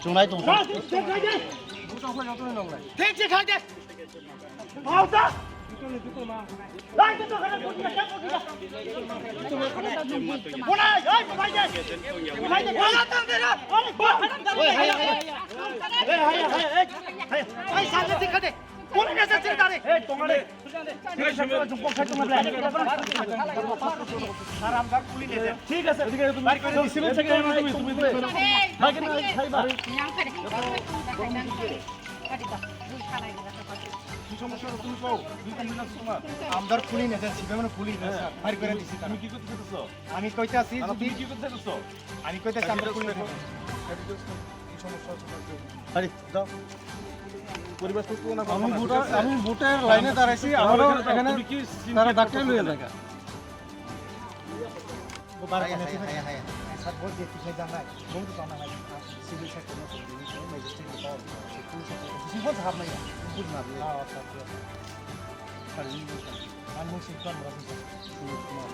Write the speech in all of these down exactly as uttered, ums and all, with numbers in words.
Chungnai tong. Thik se khai de. ঠিক আছে, ঠিক আছে। তুমি, তুমি, তুমি, তুমি। কি সমস্যা হলো তুমি কও, দুই তিন দিন আসছো না। আমদার খুলি নেছে, সিবে মানে খুলি নেছে, হ্যাঁ। বাইর করে দিছি তারা। তুমি কি করতে চাইছো? আমি কইতে আছি, আর তুমি যদি কি করতে চাইছো? আমি কইতে আছি, আমদার খুলি নেছে। কি সমস্যা হচ্ছে তোমার? আরে, যাও। পরিবেশ সুস্থ না আমি করবো না, ভোটার, ঠিক আছে? আমি ভোটের লাইনে দাঁড়াইছি, তাহলে আমারও এখানে এখানে তুমি কি তারা ডাক্তার লইয়া দেখা। Hai, hai, hai, hai. Sir, बहुत देर पीछे जाना है, बहुत जाना है। Civil sector में तो नहीं है, magistrate के पास, पुलिस sector में किसी को साहब नहीं है, कुछ ना बोले। हाँ, अच्छा, अच्छा। Sir, ये नहीं है। हम लोग सिंह का मरा सिंह। सुनील कुमार।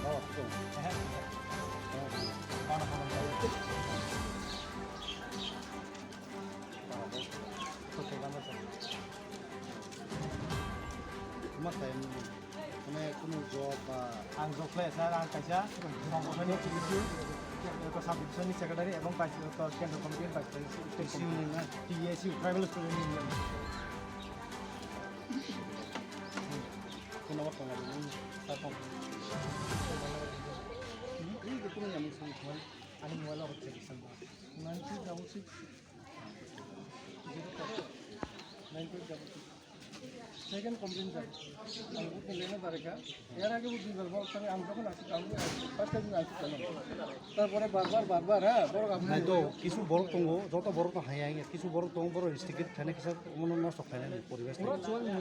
बहुत अच्छा। है। खाना खाना खाओ। Tuma kaya mani. Mane kuno job ba. Ang job khlai sa, ang kaisa songgothoni executive, eko sub division ni secretary ebong kaisa eko kendro committee ni vice president, T S U ni na? T S U, Tribal Student Union. Kuno ba tongo ni, ta tong. Ini kuno yang mesti. Ani mobile o hotse bising ba. Nine two double six. Nine two double six. Second complaint যাবে। আমি বুঝতে লেগে দাঁড়াকা। এর আগে বুঝতে পারবো, তবে আমি যখন আসি, আমি first time আসি, কেন? তারপরে বারবার, বারবার, হ্যাঁ, বড় আপনি Nai to, kisu borok tongo, joto borok no hai hai, kisu borok tongo, borok instigate khainai kisa, mono nosto khainai ni poribesh.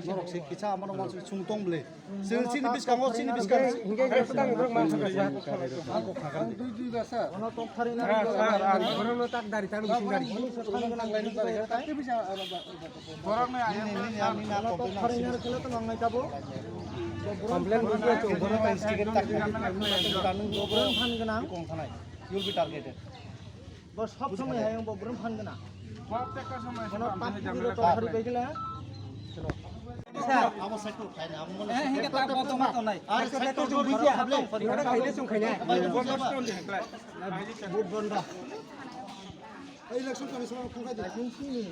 Norok se kisa amano mansi sung tong ble. Chini, chini biskango, chini biskango. Hingke, hingke, hingke, tang borok mang sakha. Ako khakha. Dui, dui basa. Ono tok thari na. Borok no tak dari, tak bising dari. Borok no ayo. Nini, nini, nini, nini, Ono tok thari na khela to mangnai tabo. Complain bo dia to, borok instigate tak. Borok phan gwnang. Kong thanai. You will be targeted. Bo sob somoi hai bo brum phan gwnang. Protekta somoi. Kono tak video to hari bai gila. Amo sector khai na, amo Eh, hingke tak bo tong ma tongnai. Are sector jung buji hable. Ora khaile chung khaile. Vote bonda. Election commission khung khai de.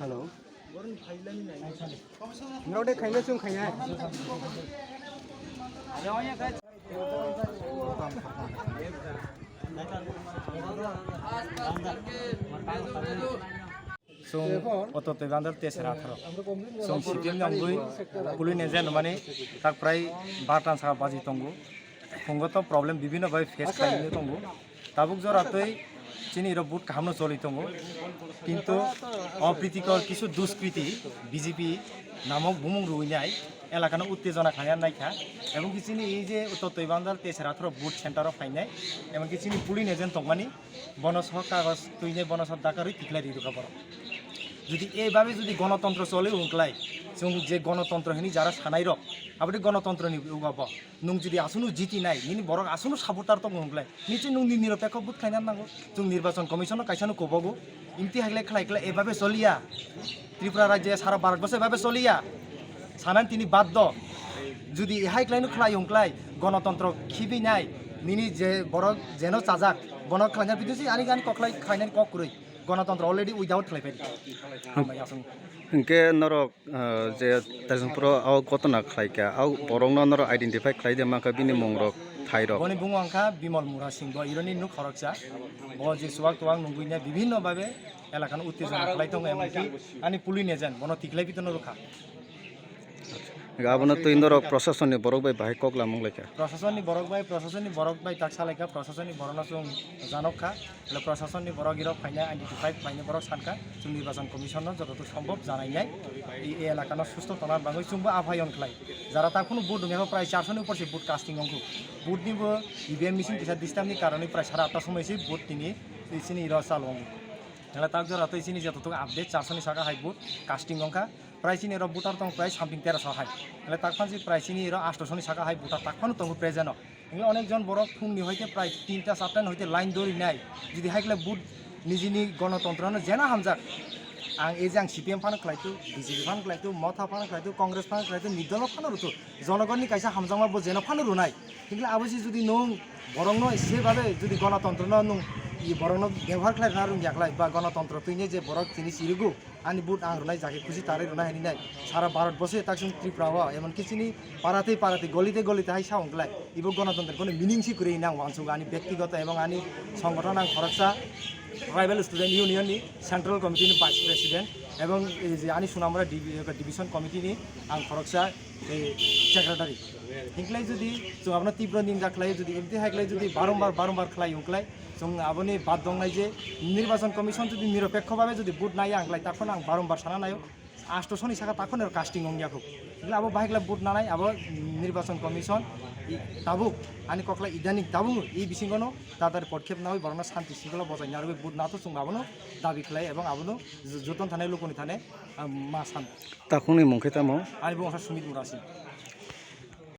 Hello. Borok ni phailani nai. Norok de khaina chwng khaina. Chwng oto twi bandar tesera atharo. Chwng C P M ni wngwi pulwi ni je nwmani tak prai bartan saka baji tongo. Phungo to problem bibhinno bai face khlainwi tongo. Tabuk jora twi chini iro vote kaham no choli tongo. Kintu opritikor kisu duskriti B J P namok bumung rwinai elakano uttejona khlaina naikha. Ebong ki chini ei je uttor twi bandar tesera atharo vote center o phainai. Ebong ki chini polling agent tongmani bono sok kagoj twinai bono sok dakarwi tikhlai ri rwkha borok. Jodi ei babe jodi gonotontro choli wngklai, chwng je gonotontro hini jara sanai rok, aboni gonotontro ni ugo bo. Nwng jodi aswkno jiti nai, nini borok aswkno supporter tongo hwnglai, nichwi nwng nini nirapekho vote khlaina nango. Chwng nirbachon commission no kaisa no kobogo, imti haiglai khlai khlai ebabe choliya. Tripura rajye sara Bharat bosai ebabe choliya. Sanan tini baddo. Jodi hai khlai no khlai hwnglai, gonotontro khibi nai, nini je borok jeno chajak, bono khlaina bidusi ani gani koklai khlainani kok kwrwi. Gonotontro already without khlai phai. Hambai aswk. Hwnkhe norok Ah, je Taisongphoro o gotona khlaikha, o borokno norok identify khlai de mankha, bini mungrok, thairok. Boni bumung wngkha Bimal Mura Singh, bo ironi nuk khoroksa. Bo je chuwak tuwak nungwi ne bibhinno babe elakano uttejona khlai tongo, emonki ani polling agent bono tikhlai bitono rwkha. Abono twi norok prosasonni borok bai bahai kok lamung laikha. Prosasonni borok bai, prosasonni borok bai tak salaikha, prosasonni borokno chwng janok kha. Le prosasonni borok irok phainai, identify phainai borok sankha, chwng nirbachon commission no jototok sombhob janainai, e, e elaka no susto tongna bagwi chwngbo aphai on khlai. Jara ta khunu vote wngya prai charso ni upor se vote casting ongkhu. Vote ni bo E V M machine kisa disturb ni karonwi prai sara atta somoi se vote tini, e, chini iro chalo ongkhu. Hela tak jora twi chini jototok update charso ni saka hai vote casting ongkha. Prai chini iro voter tong prai something teraso hai. Hela tak phan si prai chini iro astoso ni saka hai voter tak phano tongo present o. Onekjon borok phungni hoite prai tinta charta ni hoite line dori nai. Jodi haikle vote nijini gonotontro no jena hamjak. Ang eje ang C P M phano khlaitu, B J P phano khlaitu, Motha phano khlaitu, Congress phano khlaitu, nidolo phano rutu. Jonogonni kaisa hamjakma bo jeno phano runai. Hingle abo si jodi nung borokno se babe jodi gonotontro no nung i borokno bebohar khlai rwna rwngya khlai ba gonotontro twini je borok chini sirigo ani vote ang rwnai jake khusi tarwi rwnai hinwi nai sara Bharat bose taksung Tripura o emonki chini paratwi paratwi golite golite hai sa ongklai ibo gonotontro kono meaning si kwrwi nang wansuk ani bektigoto ebong ani songothon ang khoroksa Tribal Student Union ni Central Committee ni Vice President ebong ei je ani Sunamura divi- Division Committee ni ang khoroksa eh, secretary. Hinklai jodi chwng abono tibro ninda khlai jodi ebdi hai khlai jodi barombar barombar khlai ungklai chwng aboni bad dongnai je nirbachon commission jodi nirapekho babe jodi vote nai ang khlai takhon ang barombar sana nayo asto soni saka takhon er casting ong yakho. Hinklai abo bahai khlai vote nanai abo nirbachon commission i- tabuk ani kokla idani tabuk i bisingono tadari podkhep nawi borokno santi singolo bojai narwi vote nato chwng abono dabi khlai ebong abono joton thanai lukuni thane ah, ma san. Takhungni mung khe tamo? Ani bung kha Sumit Murasi.